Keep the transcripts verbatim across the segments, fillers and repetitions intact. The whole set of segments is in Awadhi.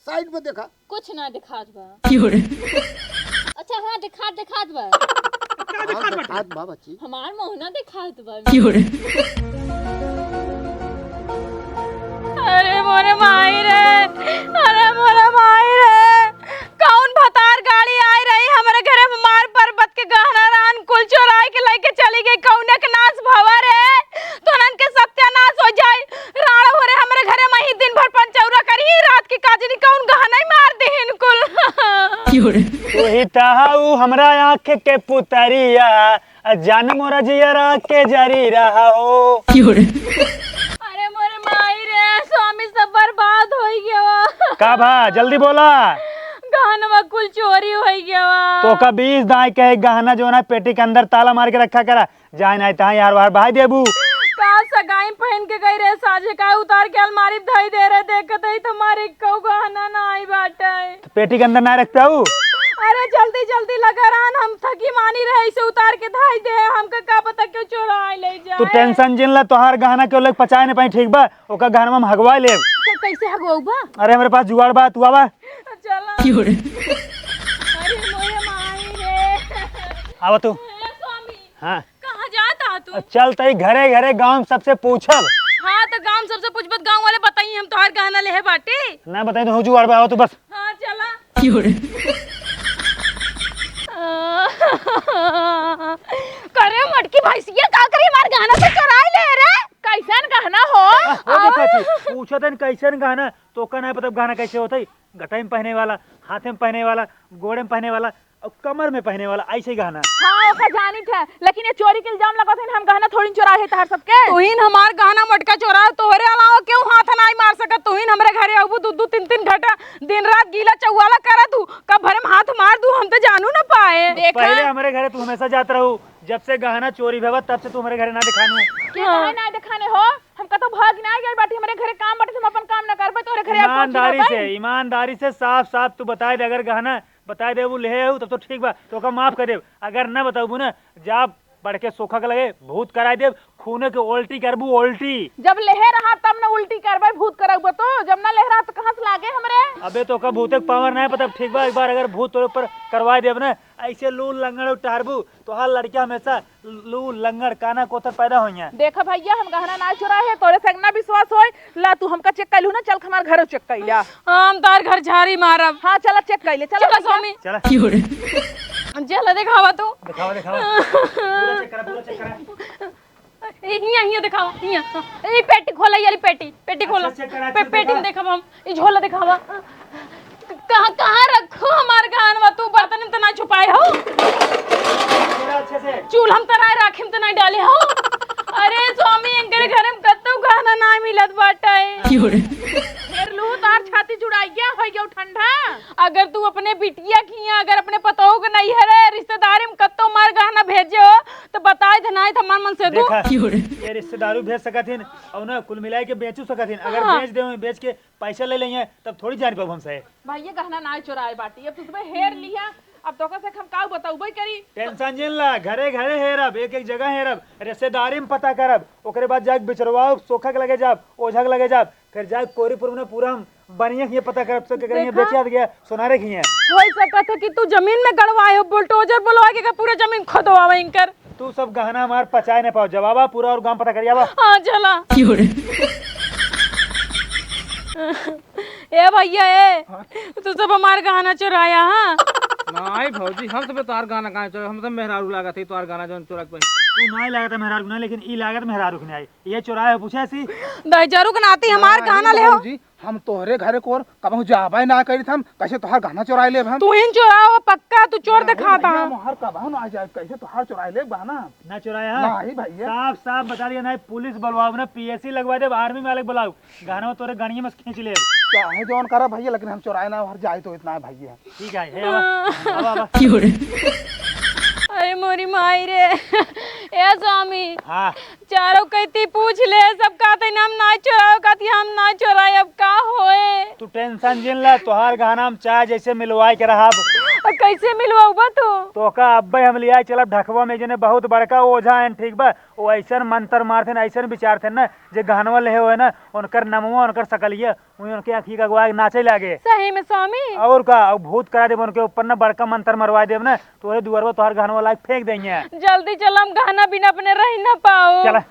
साइड में देखा। कुछ ना दिखात बा। क्यों रे? अच्छा, हाँ, दिखात, दिखात बा। का हाँ, दिखात बाटे? दिखात बा, बच्ची। हमार मुँह ना दिखात बा। क्यों रे? अरे मोरे माई रे, अरे मोरे माई रे, कौन भतार गाड़ी आई रही हमरे घरे, मार पर्वत के गहना रान कुल चोराई के लइके चली गई, कौने के नास भवा रे, तोहनन के सत्यानाश हो जाई। राड़ हो रे हमरे घरे में ही दिन भर पंचौरा करी, रात के का जनी कौन गहना ही मार दिहिन कुल। क्यों रे? तू ही तहाऊ हमरा आँख के पुतरिया, आ जान मोरा जियरा के जरी रहा हो। क्यों रे? अरे मोरे माई रे, स्वामी सब बर्बाद होई गया। का भा, जल्दी बोला। गहनवा कुल चोरी होई गया। तोका बीस दाई कहे गहना जौन है पेटी के अंदर ताला मार के रखा करा, जाए नाहीं तहाँ यार बाहर बहाई देबू। का सगाई पहन के गई रहे, साझे का उतार के अलमारी में धई दे रहे, देखत ही तुम्हारे कऊ गहना ना आई बाटे। तो पेटी के अंदर ना रख पाऊ? अरे जल्दी जल्दी लगा रहन, हम थकी मानी रहे, इसे उतार के धई दे, हमका का पता क्यों चोरा ले जाए। तू टेंशन जिन ला, तोहार गहना क्यों लग पचाए न पाई, ठीक बा? ओका गहना हम हगवा लेब। तो कैसे हगवाऊ बा? अरे हमरे पास जुगाड़ बा, तू आवा। चला। क्यों रे? अरे मोरे माई रे। आवा तू। ए स्वामी। हाँ। कहाँ जात हा तू? अब चल तई घरे घरे गाँव में सबसे पूछब। हाँ, तो गाँव में सबसे पूछबत, गाँव वाले बताई हम तोहार गहना लेहे बाटे। ना बताई तो हो जुगाड़ बा, आवा तू बस। हाँ, चला। क्यों रे? करे मटकी भैंसिया, का करी हमार गहना से चोराई ले रे? कैसन गहना हो? आ, हो देखा छी, पूछत हन कैसन गहना, तो का ना पता गहना कैसे होत है? गटई में पहने वाला, हाथे में पहने वाला, गोड़े में पहने वाला, और कमर में पहने वाला, ऐसे ही गहना। हाँ, ओका जानी थे, लेकिन ये चोरी के इल्जाम लगावत हन, हम गहना थोड़ी चोराए है तहार सबके। तुहिन हमार गहना मटका चोराए, तोहरे अलावा केहू हाथ नाई मार सकत। तुहिन हमरे घरे अबू दू दू तीन तीन घंटा दिन रात गीला चौवाला करत हू, कब भरे में हाथ मार दू, हम तो जानू ना पाए। देखा? पहले हमरे घरे तू हमेशा जात रहू, जब से गहना चोरी भवा तब से तू हमरे घरे ना दिखानू। के हाँ। कहे ना दिखाने हो? हम कतो भाग ना गए बाटी, हमरे घरे काम बाटे, हम अपन काम ना करबे, तोहरे घरे आके पहुंची ना ईमानदारी पाई। से, ईमानदारी से साफ साफ तू बताए दे, अगर गहना बताए दे वो लेहे हो तब तो ठीक बा, तो ओका माफ कर देब। अगर ना बताबू ना, जा बड़के सोखा के लगे भूत कराए देब, खूने के उल्टी करबू उल्टी। जब लेहे रहा तब ना उल्टी करबे, भूत करबू तो, जब ना लेहे रहा तो कहाँ से लागे हमरे? अबे तो ओका भूते के पावर ना है पता, ठीक बा? एक बार अगर भूत तोरे ऊपर करवाए देब ना, ऐसे लू लंगड़ उतारबू, तोहार लड़कियां हमेशा लू लंगड़ काना कोतर पैदा होइया। देखा भैया, हम गहना ना चुराए है, तोरे से ना विश्वास होए। ला तू हमका चेक कैलू ना, चल हमार घरो चेक कैला। हम तार घर झारी मारब। हाँ चला चेक कैले, चला चला भैया। स्वामी। चला। चला देखावा तू। देखावा, देखावा। पूरा चेक करा, पूरा चेक करा। ए, हियाँ, हियाँ देखावा, हियाँ। ए, पेटी खोला, ये वाली पेटी, पेटी खोला। अच्छा, चेक करा, पे-, चेक पेटी करा। में देखावा हम। ई झोला देखावा। कहाँ, कहाँ रखो हमार गहनवा? तू बर्तन में त ना छुपाए हो। चूल्हा में त ना राखे में त ना डाले हो। अरे स्वामी, इनकरे घर में कत्तो गहना ना मिलत बाटे। क्यों रे? फिर लू तार छाती जुड़ाई गया, हो गया ठंडा। अगर तू अपने बिटिया खिया, अगर अपने पतोह के नैहरे रिश्तेदारी में कत्तो मार गहना भेजे हो, तो बताए थे ना, हमार मन से दू। देखा, क्यों रे? ये रिश्तेदारू भेज सकत हिन, और ना कुल मिलाए के बेचू सकत हिन। अगर हाँ। बेच दे, बेच के पैसा ले लेंगे, तब थोड़ी जान पाबो हमसे। भाई, ये गहना ना चुराए बाटी, अब तुझे हेर लिया, अब तोका से हम का बताऊबे करी। टेंशन जिन ला, घरे घरे हेरब, एक एक जगह हेरब, रिश्तेदारी में पता करब, ओकरे बाद जाके बिचरवाओ, सोखा के लगे जाब, ओझा के लगे जाब, फिर जाके कोरीपुर में पूरा हम बढ़िया खिए पता करब, सब के करेंगे, देखा? बेचे आ गया, सोनारे खिए। हो सकत है कि तू जमीन में गड़वाए हो, बुलडोजर बुलवा के पूरा जमीन खोदवावे इनकर। तू सब गहना हमार पचाए न पाओ, जवाबा पूरा और गांव पता करियावा। हाँ, चला। क्यों रे? ए भैया, ए, हाँ? तू सब हमार गहना चुराया, हाँ? नाई भौजी, हम सब तोहार गहना कहाँ चुराए? हम सब मेहरारू लागत है तोहार गहना जौन चुरा के पाई। तू नाई लागत है मेहरारू ना, लेकिन ई लागत मेहरारू के नाई। ये चुराए हो, पूछे सी? दहेजरू के नाती हमार नाई गहना ले हो। भौजी, हम तोहरे घरे को और कबहू जाबे ना करी, हम कैसे तोहार गहना चुराए लेब हम? तू ही चुराओ पक्का, तू चोर नाई दिखाता। भैया, हम हर कबहू ना जाए, कैसे तोहार चुराए लेब गहना? ना चुराया? नाई भैया। साफ साफ बता दिया, नाई पुलिस बुलवाओ ना, पीएसी लगवा देब, आर्मी वाले बुलाओ। गहनवा तोरे गणिये में से खींच लेब। चाहे जौन करा भैया, लेकिन हम चुराए ना, हर जाए तो इतना है भैया। ठीक है, हे, आवा, आवा, आवा। क्यों रे? अरे मोरी माई रे। ए स्वामी। हाँ। चारों कैती पूछ ले, सब कहते हैं, "हम ना चुराओ," कहती, "हम ना चुराए," अब का होए? तू टेंशन जिन ला, तोहार गहना हम चाहे जैसे मिलवाए के रहब। कैसे मिलवाउबा तू? तोका अब्बे हम लियाए चलब ढकवा में, जने बहुत बड़का ओझा हैं, ठीक बा? वो ऐसन मंत्र मारथिन, ऐसन विचारथिन ना, जे गहनवा लेहे होए ना, उनकर नमवा, उनकर सकलिया, उन्हीं उनके आँखी का अगुआ नाचे लागे। सही में स्वामी? और का, अब भूत करा देब उनके ऊपर ना, बड़का मंत्र मरवा देब ना, तोरे दुआरवा तोहार गहनवा लाइके फेंक देंगे। जल्दी चल, हम गहना बिना अपने रह ना पाओ। चला।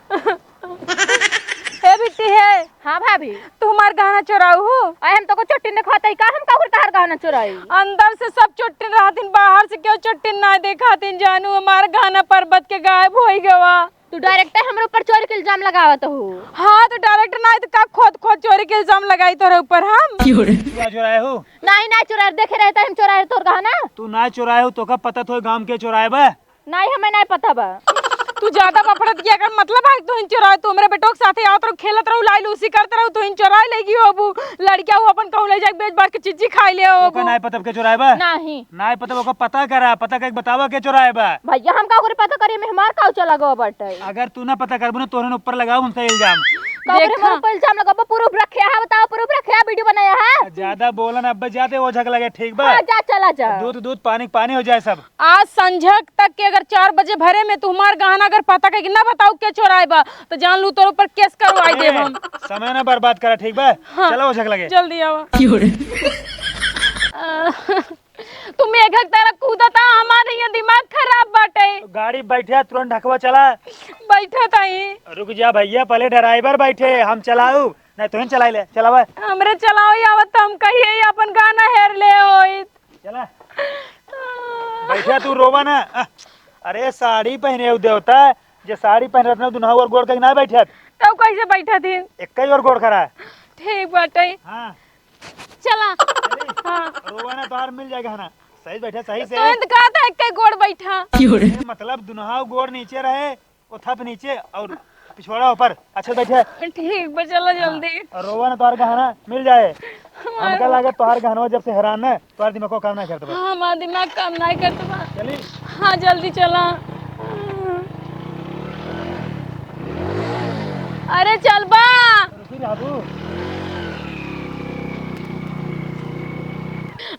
ए बिट्टी है। हाँ भाभी। तू हमार गहना चोराऊ हो? अरे हम तोको चोट्टिन देखाते ही का, हम का तोहार गहना चोराई? अंदर से सब चोट्टिन रहतिन, बाहर से क्यों चोट्टिन ना देखातिन जानू, हमार गहना पर्वत के गायब होई गवा। तू direct हमरे ऊपर चोरी के इल्जाम लगावत हो। हाँ, तो direct ना, तो का खोद खोद चोरी के इल्जाम लगाई तोरे ऊपर हम? क्यों रे? तू ना चोराए हो? नहीं, नहीं चोराए, देखे रहता हम चोराए तोर गहना। तू ना चोराए हो, तोका पता तो है गांव के चोराए बा? नहीं, हमें नहीं पता बा। तू ज्यादा बफड़त किया कर, मतलब है तू ही चोराए, तू हमरे बेटों के साथे आवत रहू, खेलत रहू, लाई लूसी करत रहू, तू ही चोराए ले गई होबू। लड़किया वो अपन कहूँ ले जाके बेच बाच के चिज्जी खाई ले होबू। तोका नहीं पता के चोराए बा? नहीं। नाय पता, ओकर पता करा, पता करके बतावा के चोराए बा। भैया, हम का ओकरे पता करी, में हमार का चला गवा बाटे। अगर तू ना पता करबू ना, तोहरे ऊपर लगाऊ हमसे इल्जाम। का ओकरे देखा। हमारे ऊपर इल्जाम लगाबो, proof रखे है, बताओ, proof रखे है, video बनाया है। ज्यादा बोला ना, अब्बे जाते ओझा के लगे, ठीक बा? हाँ, जा, चला जा। दूध दूध, पानी पानी हो जाए सब। आज संझक तक के अगर चार बजे भरे में तू हमार गहना अगर पता करके ना बताऊ के चोराए बा, तो जान लू तोर ऊपर case करवाई देब हम। समय ना बर्बाद करा, ठीक बा? हाँ। चला ओझा के लगे। जल्दी आवा। क्यों रे? आ, तू मेघक तरह कूदता, हमार यहाँ दिमाग खराब बाटे। गाड़ी बैठे, तुरंत ढकवा चला। बैठत हई। रुक जा भैया, पहले driver बैठे, हम चलाऊ, नहीं तोहिन चलाई ले, चलावा। हमरे चलावे आवत तो हम कहिए ही अपन गहना हेर ले होइत। चला। बैठा तू, रोवा ना। अरे साड़ी पहने हो देवता, जे साड़ी पहन रहत ना, दुनहु और गोड़ कहीं ना बैठत। तब कैसे बैठत ही? एक ही और गोड़ खड़ा है। ठीक बाटे। हाँ। चला। चली? हाँ। रोवा ना, तोहार मिल जाए गहना। सही बैठा, सही से। तो इंत कहता है, एक ही गोड़ बैठा। अरे, मतलब दुनहु गोड़ नीचे रहे, वो थप नीचे और पिछवाड़ा ऊपर। अच्छा बैठे। ठीक बा, चला जल्दी। और रोवा ना, तोहार गहना मिल जाए। हमार हमका लागत तोहार गहनवा जब से हेरान है, तोहार दिमाग को काम ना करत बा। हाँ, हमार दिमाग काम ना करत बा। चली। हाँ, जल्दी चला। अरे चल बा। रुकी रहबू।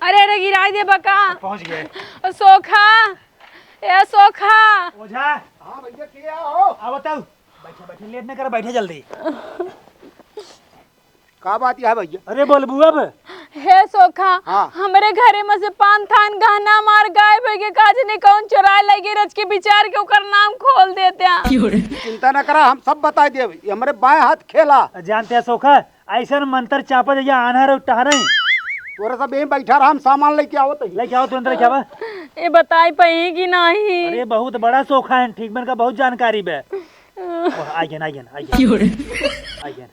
अरे, अरे, गिराई दे बका। पहुँच गए। सोखा, ए सोखा। ओझा। हाँ भैया, के हो? आओ बताओ। बैठे, बैठे, late न करा, बैठे जल्दी। का बात है भैया? अरे बोलबू अब। हे सोखा, हाँ। हमरे घरे में से पान थान गहना हमार गायब होइ गए, का जाने कौन चोराए लगे, रच के बिचार के ओकर नाम खोल देता। चिंता न करा, हम सब बताई देब, ये हमरे बाएं हाथ खेला। जानते हैं सोखा, ऐसन मंत्र चापा जइया आन्हर और टहरई। तोरे सब यहीं बैठा रहा, हम सामान लेके आवत ही। लेके आओ, तुरंत लेके आवा। ये बताई पाई कि नहीं? अरे बहुत बड़ा सोखा है, ठीक बन का बहुत जानकारी बे। ओ, आइगन, आइगन, आइगन। क्यों रे? आइगन।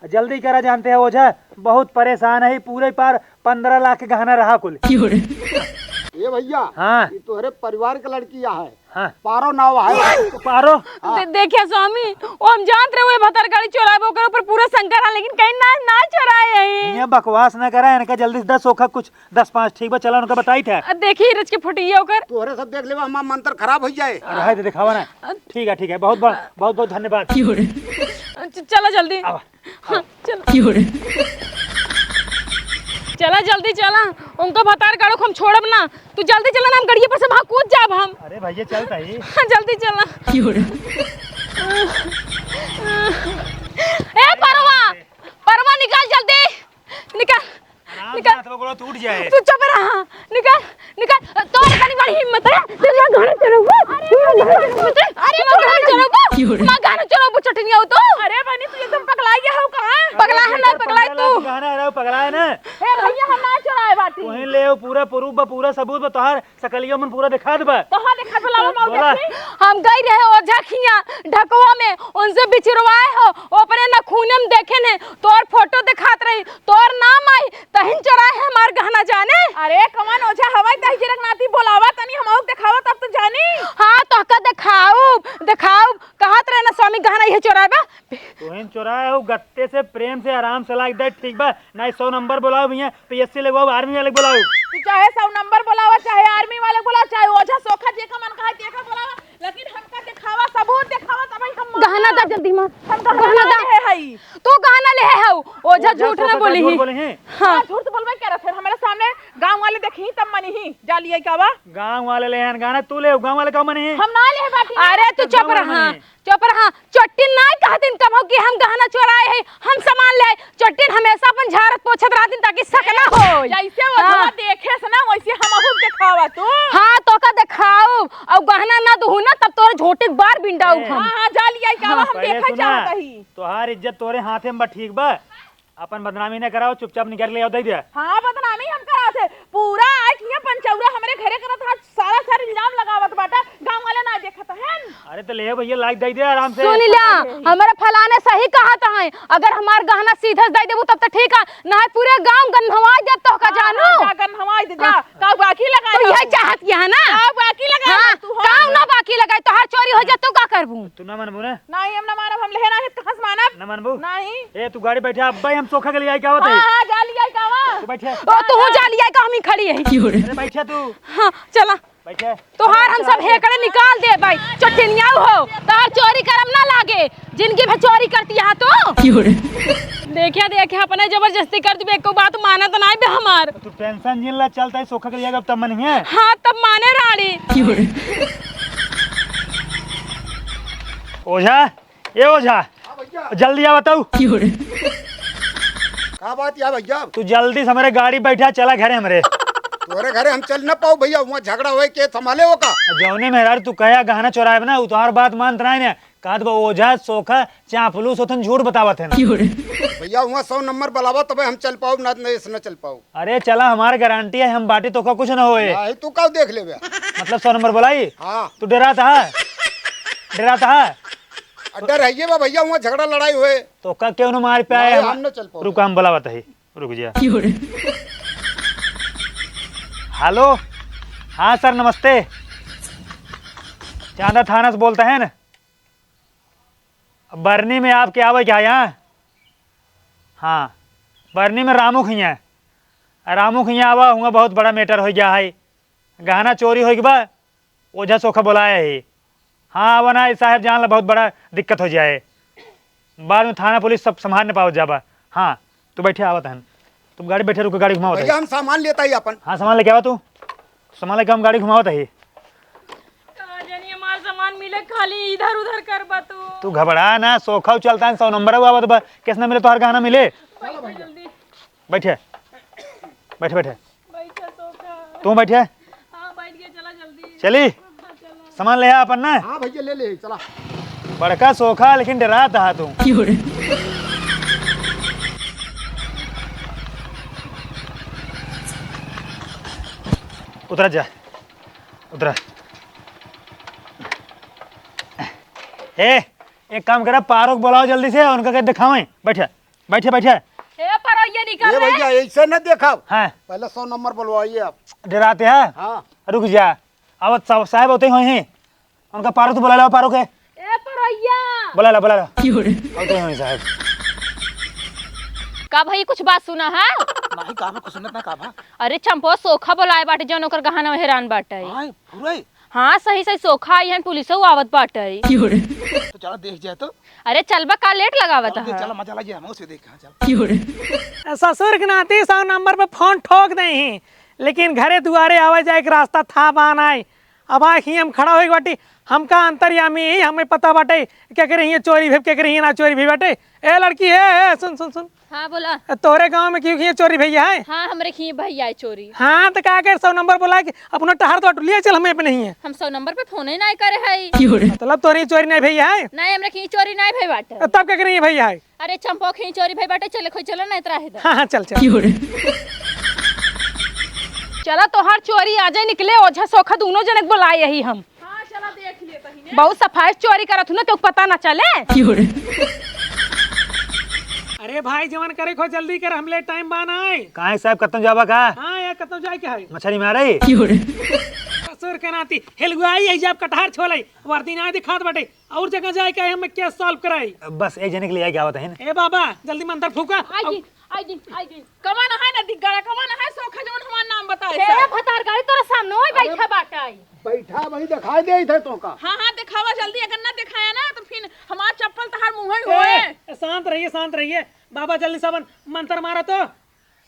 जल्दी करा, जानते हैं ओझा, बहुत परेशान है, पूरे पार पन्द्रह लाख के गहना रहा कुल। क्यों रे? ए भैया, हाँ। ये तोहरे परिवार के लड़की है। हाँ। पारो नाव है। पारो? हाँ। दे-, देखिए स्वामी, वो हम जानत रहे वो भतार गाड़ी चोराए, ओकर ऊपर पूरा शंका रहा, लेकिन कहीं ना, ना चोराए है। ये बकवास ना करा, इनका जल्दी से दस सोखा कुछ दस पाँच, ठीक बा, चला उनका बताई था। अ, देखी रच के फुटिया ओकर। तोहरे सब देख लेबा, हमार मंत्र खराब हो जाए। अरे, है तो दिखावा ना। अ, ठीक है, ठीक है, बहुत, बहुत, बहुत, बहुत धन्यवाद। क्यों रे? अ, च-, चला जल्दी। आवा। हाँ, चला। क्यों रे? चला जल्दी चला, उनको भतार गाड़ो को हम छोड़ब ना। तू जल्दी चला ना, हम गड़िया पर से वहाँ कूद जाब हम। अरे भैया, चलता ही। हाँ, जल्दी चला। क्यों रे? ए परवा, परवा निकाल जल्दी, निकाल। आराम से निकाल। हाथ पकड़ो, टूट जाए। तू चुप रहा। निकाल, निकाल। तोर इतनी बड़ी हिम्मत है? तू हमार गहना चोरबू? अरे, तू हमार गहना चोरबू? अरे, तू हमार गहना चोरबू? क्यों रे? हमार गहना चोरबू, चटनिया हो तू? अरे, बनी, तू एकदम पगला गया हो का? पगला है ना, पगला है तू। गहना है, पगला है ना? ए, भैया, हम ना चोराए बाटी। वहीं ले आओ, पूरा proof बा, पूरा सबूत बा, तोहार सकलिया मन पूरा दिखा देबा। कहाँ दिखा देबा, लावा, माऊ बोला। देखी। हम गई रहे ओझा खिया ढकवा में, उनसे बिछुरवाए हो, ओपरे नखूने में देखे ने, तोर फोटो दिखात रही, तोर नाम आई, तहिन चोराए है हमार गहना जाने। अरे कमन ओझा हवाई तही जीरक नाती बोलावा तनी हमहू के देखावा तब तो जानी। हाँ तोहका देखाऊ, देखाऊ, कहत रहे ना स्वामी गहना इहे चोराए बा। तोहिन चोराए हो गत्ते से प्रेम से आराम से लाइक दे ठीक बा, नहीं सौ नंबर बोलाओ भैया, पीएससी लगवाओ, आर्मी वाले के बोलाओ। तू चाहे सौ नंबर बोलावा, चाहे आर्मी वाले के बोलावा, चाहे ओझा सोखा जेका मन कहा तेका बोलावा, लेकिन हमका देखावा, सबूत देखावा, तब हम गहना दा जल्दी माँ। हम गहना गहना दा। ले है हई। तू गहना ले है हऊ। ओझा ओझा झूठ ना सोखा बोली झूठ ही। बोले हैं। हाँ। हाँ, झूठ तो बोलबे करे, फिर हमारे सामने गाँव वाले देखी तब मनी ही। जा लिया का बा? गाँव वाले ले हैं गहना, तू ले, गाँव वाले का मने? हम ना ले बाटी। अरे तू चुप रहा, चुप रहा। चोट्टी नाई कहतिन कबो कि हम गहना चोराए है, हम सामान ले आए। चोट्टिन हमेशा अपन झारत पोछत रहतिन ताकि शक ना होई। जैसे वो हाँ। देखे से ना वैसे हमहू देखावा तू। हाँ, तोका देखाऊ। अउ गहना ना दुहू ना तब तोरे झोंटी के बार बिंडाऊ ए। हम। हाँ, हाँ, जा लिया का बा, हाँ। हम पहले देखा सुना, चाहत ही। तोहार इज्जत तोरे हाथे में बा, ठीक बा? अपन बदनामी न कराओ, चुपचाप निकाल के ले आओ, दे दे। हाँ, बदनामी हम करावत है। पूरा आज हियाँ पंचौरा हमरे घरे करत है, सारा सारा इल्जाम लगावत बाटा, गाँव वाले ना देखत हैं। अरे तो ले भैया, लाइक दे दे आराम से। सुन लिया, हमरे फलाने सही कहत हैं, अगर हमार गहना सीधे से दे देबू तब तो ठीक है, ना पूरे गाँव गन्हवा देब तोहका हाँ, जानू। हाँ, जा गन्हवा दे, जा। हाँ। का बाकी लगाए तू यह हो? चाहत यह ना? का बाकी लगाए हाँ, हो तू, हाँ? काम ना बाकी लगाए, तोहार चोरी हो जा, तू का करबू? तू ना मनबू ना? नहीं, हम ना मानब, हम लेहे ना है, कहाँ से मानब? ना मनबू? नहीं। ए, तू गाड़ी बैठा, अब्बे हम सोखा के लिए आई का आवत हाँ, है? हाँ, जा लिया का आवा। तू बैठे। ओ, तू हूँ जा लिया का, हम ही खड़ी है। अरे बैठे तू। हाँ, चला। बैठे। तोहार हम सब हेकड़े निकाल दे भाई, चोट्टिनिया हो, तोहार चोरी करम ना लागे। जिनगी भर चोरी करती है तो। क्यों रे? देखिया, देखिया, अपने जबरदस्ती कर दिबे, एको बात मानत नाई बे हमार। तू टेंशन जिन ला, चलता है सोखा के लिए, अब तब मन है। हाँ, तब माने रानी। क्यों रे? ओझा, ए ओझा, हाँ भैया। जल्दी आ बताऊ। क्यों रे? का बात या भैया? तू जल्दी से हमरे गाड़ी बैठा, चला घरे हमरे। तोरे घरे हम चल ना पाऊ भैया, वहाँ झगड़ा होए के संभाले हो का? जौने मेहरारू तू कहा गहना चोराए ना, उ तोहार बात मानत नाई ने। कहत बा ओझा, सोखा, चापलूस होथन, झूठ बतावत है ना। भैया, वहाँ सौ नंबर बुलावा, तबे हम चल पाउब, ना, ना, ऐसे ना चल पाउब। अरे चला, हमार गारंटी है, हम बाटी तोका कुछ ना होए। नहीं, तू का देख लेबे? मतलब सौ नंबर बुलाई? हाँ। तू डरात हा? डरात हा? आ, डर है ये बा भैया, वहाँ झगड़ा लड़ाई होए। तोका क्यों ना मार पे आए नहीं, हम? हम ना चल पाउब। रुक, हम बुलावत है। रुक जा। हेलो, हाँ सर, नमस्ते। चांदा थाना से बोलता है ना? बरनी में आपके आवे क्या यहाँ? हाँ, बरनी में रामू खिया। रामू खिया आवा, हुआ बहुत बड़ा मैटर हो गया है। गहना चोरी हो गया बा, ओझा सोखा बुलाया है। हाँ, आवा ना, साहब जान ला, बहुत बड़ा दिक्कत हो जाए। बाद में थाना पुलिस सब संभाल न पावत जाबा। हाँ, तू बैठे, आवत हन। तुम गाड़ी बैठे, रुको, गाड़ी घुमावत है। भैया, हम सामान लेता ही अपन। हाँ, सामान लेके आवा तू। सामान लेके हम गाड़ी घुमावत है। का जानी हमार सामान मिले, खाली इधर उधर करबा तू। तू घबरा ना, सोखा चलता है, सौ नंबर आवत बा। किस ना मिले, तोहर गहना मिले। बैठा जल्दी। बैठे, बैठे, बैठे। बैठा सोखा। तू बैठे। हाँ, बैठ गया, चला जल्दी। चली? हाँ, चला। सामान ले आ अपन ना। हाँ भैया, ले ले, चला। बड़का सोखा, लेकिन डरात हा तू। उतरा जा, उतरा। ए, एक काम करा, पारो के बुलाओ जल्दी से, उनका के दिखावें। बैठे, बैठे, बैठे। ए, परोइया निकल ए रे। भैया, ऐसे न देखाव। हाँ। पहले सौ नंबर बुलवाइए आप। डराते हैं? हाँ। रुक जा। अब साहब, साहब होते ही हैं। उनका पारो तो बुला लो, पारो के। ए, परोइया। बुला ला, बुला ला। क्यों रे? होते ही हैं साहब। का भाई, कुछ बात सुना है? नहीं, का बा, कुछ सुनत ना, का बा? अरे, चंपो सोखा बुलाए बाटे, जौन ओकर गहना हेरान बाटे। हाँ, पूरा ही? हाँ, सही, सही सोखा आई हन, पुलिसो आवत बाटे। क्यों रे? तो चला देख जाए तो। अरे चलबा का, लेट लगावत चल, है। चला, मजा लगे, हम उसे देख, हाँ, चल। क्यों रे? ससुर के नाती सौ नंबर पे फोन ठोक दे ही, लेकिन घरे दुआरे आवे जाए के रास्ता था बा नाई। अब आखी हम खड़ा होई बाटी, हमका अंतर्यामी ही, हमें पता बाटे, केकरे हियाँ चोरी भई, केकरे हियाँ ना चोरी भई बाटे। ए लड़की, ए, ए, सुन, सुन, सुन। हाँ, बोला। तोरे गाँव में केहू के हियाँ चोरी भई है? हाँ, हमरे हियाँ भई है चोरी। हाँ, तो का कर, सौ नंबर बुला के अपना टहर तो टुलिया चल, हमें अपने हियाँ। हम सौ नंबर पे फोन ही नहीं करे है। मतलब तोरे हियाँ चोरी नहीं भई है? नहीं, हमरे हियाँ चोरी नहीं भई बाटे। तब केकरे हियाँ भई है? अरे चंपो के हियाँ चोरी भई बाटे, चले खोई चलो नहीं तो रहे दे। हाँ, हाँ, चल, चल। चला तोहार चोरी आजे निकले, ओझा सोखा दोनों जने के बुलाए यही हम। हाँ, चला देख लेता ही ने। बहुत सफाई चोरी करत हूँ ना, क्यों पता ना चले। अरे भाई, जवन करे खो जल्दी कर, हमले टाइम बा नाई। काहे साहब, कतम जाबा का? हाँ यार, कतम जाए के है? मछरी मारे? ससुर के नाती हेलुआई है, जब कटहर छोले, वर्दी ना दिखात बाटे, और जगह जाए के है, हमें केस सॉल्व कराई। बस एक जने के लिए आई क्या आवत है ना? ए बाबा, जल्दी मंत्र फूका। आई जी, आई जी, आई जी। कमा ना है ना दिग्गड़ा, कमा ना है सोखा जवन हमार नाम बताए ए, सर। भतार गाड़ी तोरा सामने होई अरे, बैठा बाटे। बैठा वही दिखाई दे इधर तो का। हाँ, हाँ, दिखावा जल्दी, अगर ना दिखाया ना तो फिर हमार चप्पल तहार मुँह ही ए, होए। ए, शांत रहिए, शांत रहिए। बाबा जल्दी सावन मंत्र मारा तो।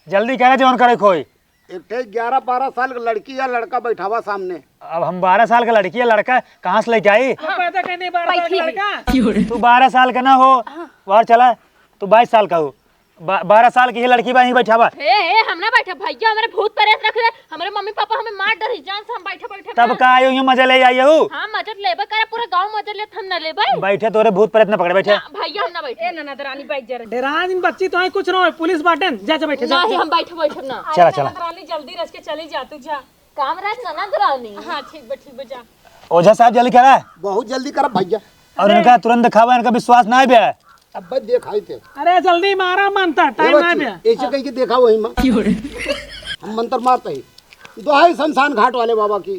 जल्दी करे जवन करे खोई। एक ठे ग्यारह बारह साल के लड़की या लड़का बैठावा सामने। अब हम बारह साल के लड़की या लड़का कहाँ से लेके आई? हम पैदा करने बारह साल के लड़का। तू बारह साल का ना हो, बाहर चला, तू बाईस साल का हो। बा-, बारह साल की ही लड़की बा, यहीं बैठावा। हे, हे, हम ना बैठे भैया, हमरे भूत प्रेत रख दे, हमरे मम्मी पापा हमें मार डरी जान से हम बैठे बैठे तब ना। का आयो, यूं मजा ले आई हो? हाँ, मजा लेबे करे, पूरा गांव मजा लेत, हम ना लेबे। बैठे, तोरे भूत प्रेत ना पकड़े, बैठे। ना, भैया हम ना बैठे। ए ननद रानी बैठ जा रे। डेरान जिन बच्ची, तो कुछ ना हो, पुलिस बाटेन, जा, जा बैठे, जा, नहीं, जा। हम बैठे बैठे ना। चला, चला। ननद रानी जल्दी रच के चली जा, तू जा। काम रहे ननद रानी। हाँ, ठीक बा, ठीक बा, जा। ओझा साहब जल्दी करा। बहुत जल्दी करा भैया। और अरे। इनका तुरंत दिखावा, इनका विश्वास ना आवे। अब बस देखाई थे। अरे जल्दी मारा मंतर, ए टाइम ना बच्ची, बे। ऐसे कह के देखा वही माँ। हम मंतर मारते ही। दोहाई शमशान घाट वाले बाबा की।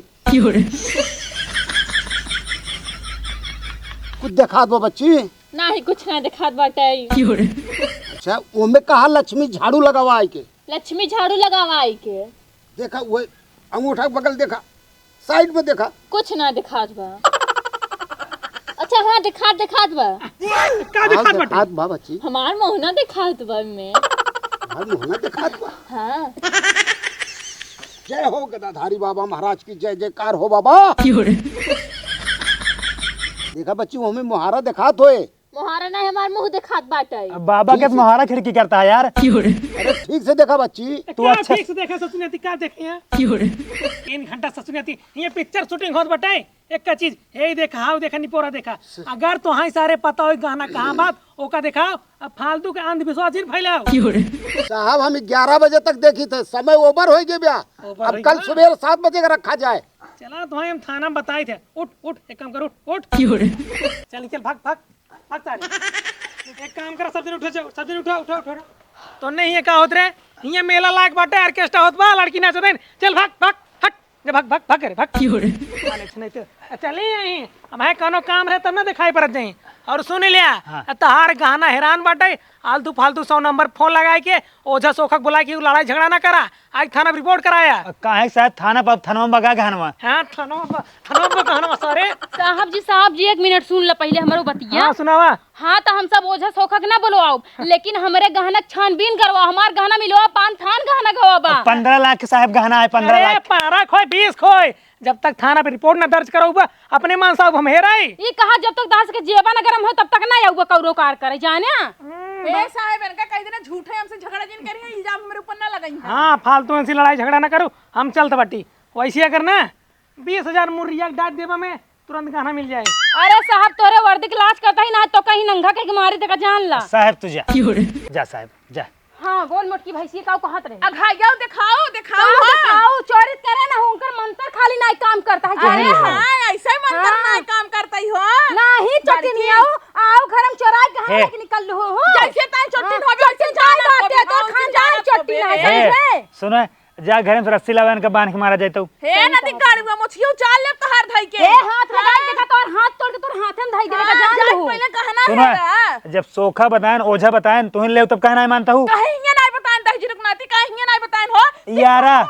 कुछ देखात बा बच्ची? नाही, कुछ ना देखात बाटे। अच्छा, ओमे कहा लक्ष्मी झाड़ू लगावा आई के? लक्ष्मी झाड़ू लगावा आई के। देखा, वो अंगूठा के बगल देखा, साइड में देखा। कुछ ना दिखात बा। अच्छा, हाँ, दिखात, दिखात बा। का हाँ, दिखात बाटे? दिखात बा, बच्ची। हमार मोहना दिखात बा में। हमार मोहना दिखात बा। हाँ। जय हो गदाधारी बाबा महाराज की, जय जयकार हो बाबा। देखा बच्ची, वो हमें मोहारा दिखात होए। मोहारा नहीं, हमार मुंह दिखात बाटे। अब बाबा के ठीक से। मोहारा खिड़की करता है यार। अरे ठीक से देखा बच्ची। तू का अच्छा ठीक से देखा ससुर नाती, का देखे हैं? तीन घंटा ससुर नाती, ये पिक्चर शूटिंग होत बाटे। एक का चीज, हे देखा, हाउ देखा, निपोरा देखा। अगर तोहाई सारे पता होई गहना कहाँ बात, ओका देखाओ, अब फालतू के अंधविश्वास जिन फैलाओ। साहब, हम ग्यारह बजे तक देखी थे, समय ओवर हो गया ब्या। ओवर अब हो कल गया? सुबह सात बजे का रखा जाए। चला, तोहाई हम थाना में बताई थे। उठ, उठ, एक काम कर, उठ, उठ। चल, चल, भाग, भाग। भाग तारी। एक काम करा, सब जने उठो, जाओ, सब जने उठो, उठो, उठो, उठो। तो नहीं, ये का होत रे? हियाँ मेला लायक बाटे, ऑर्केस्ट्रा होत बा, लड़की नाचत है। चल भाग, भाग, हट। जा भाग, भाग, भाग रे, भाग। आ, नहीं, नहीं तो, आ, चली यहीं। अब है कौनो काम रहे तब ना दिखाई पड़त जाई। और सुन लिया, हाँ। आ, तहार गहना हैरान बाटे, आलतू फालतू सौ नंबर फोन लगाए के, ओझा सोखक बुलाए के, लड़ाई झगड़ा ना करा। आज थाना पे रिपोर्ट कराया। काहे साहब थाना पर, थाना में बगा गहनवा? हाँ, थाना में, थाना में गहनवा सारे। साहब जी, साहब जी, एक मिनट सुन ल पहिले हमरो बतिया। हाँ, सुनावा। हाँ, तो हम सब ओझा सोखक ना बोलवाओ, लेकिन हमरे गहना के छानबीन करवाओ, हमार गहना मिलवा, पान थान गहना गवा बा। पन्द्रह लाख के साहब गहना है, पन्द्रह अरे, लाख। पन्द्रह खोए, बीस खोए, जब तक थाना पे रिपोर्ट ना दर्ज कराउबा, अपने मान साहब हम हेराई। ई कहा जब तक दास के जेबा न गरम हो, तब तक ना आउबा कौनो कार करे, जाने? हम्म, ए बा- साहब, इनका कह देना झूठे हमसे झगड़ा जिन करिए, इल्जाम हमरे ऊपर ना लगाई। हाँ, फालतू ऐसी लड़ाई झगड़ा ना करो, हम चलत बाटी। वैसे अगर ना बीस हजार मुर्रिया के डांट देबा में, तुरंत गहना मिल जाए। अरे साहब, तोरे वर्दी के लाज करता ही ना, तो कहीं नंगा के मारी देखा जान ला। साहब तू जा। जा साहब, जा। हाँ, गोल मोटकी भैंसी का कहत रहे। अघाइयो देखाओ, देखाओ, का हाँ। देखाओ, चोरी करे ना, उनकर मंत्र खाली नाई काम करता है, अरे जान लो। हाँ, ऐसे मंत्र हाँ। नाई काम करता ही हो। नाही, बड़की। चोटिनिया हो, आओ घर में चोराई के हे। लेके निकल लो हो। जैसे ताई चोटिन हाँ, हो, वैसे चोटिन जान बाटे, तो खानदान चोटिन है, हे, समझे? सुनो, जा घर में से रस्सी लावे, इनका बांध के मारा जाए तो। हे सही नती कहा। गाड़ुआ, मोछियो चाल ले तहार धई के। हे हाथ लगा हाँ। के देखा, तोर हाथ तोड़ के तोर हाथे में धई देवे का हाँ, जान जान लू। पहले कहना सुना, है ना। जब सोखा बताएन, ओझा बताएन, तुहिन ले तब कहना है मानता हूँ। काहे हियां नाई बताएन, दही जीरक नाती, काहे हियां नाई बताएन हो? यारा।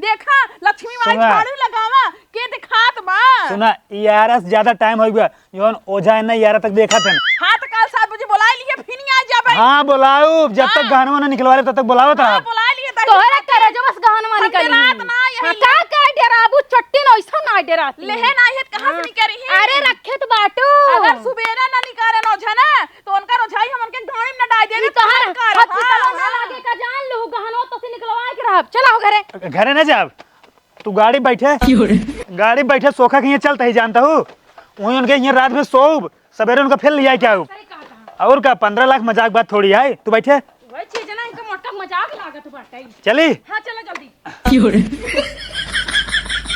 देखा, लक्ष्मी माई सुना। झाड़ू लगावा, के दिखात बा। सुना, यारा से ज्यादा टाइम हो गया। जौन ओझा है ना, यारा तक देखा थे। हाँ, तो कल सात बजे बुलाए लिए, फिर नहीं आ जाबे। हाँ, बुलाऊ, जब तक हाँ। गहनवा ना निकलवा ले, तब तक बुलावत हाँ, रहा। बुलाए लिए, तब तोहरा करे जो बस गहनवा हम निकली। डेरात ना, यही हाँ, ले। का, का डेराबू, चट्टी ना, ऐसा ना डेराती। लेहे ना, ये कहाँ से हाँ। निकली है? अरे, रखे तो बाटू। अगर सुबेरा ना निकाले ना ओझा ना, तो उनका रोझाई हम उनके ढोड़ी में ना डाल देवे, ई तोहर तोहर कर, हथी हाँ, तलवा ना हाँ। लागे का जान लू, गहनवा तो से निकलवा के रहब। चला हो घरे। घरे ना जाब। तू गाड़ी बैठे, गाड़ी बैठे, सोखा के यहाँ चलता ही जानता हूँ। वहीं उनके यहाँ रात में सोऊब, सवेरे उनका फिर लिया के आऊब। और का, पन्द्रह लाख मजाक बात थोड़ी है। तू बैठे। वही चीज ना, इनका मोटा मजाक लागत बाटे। चली। हाँ, चलो जल्दी।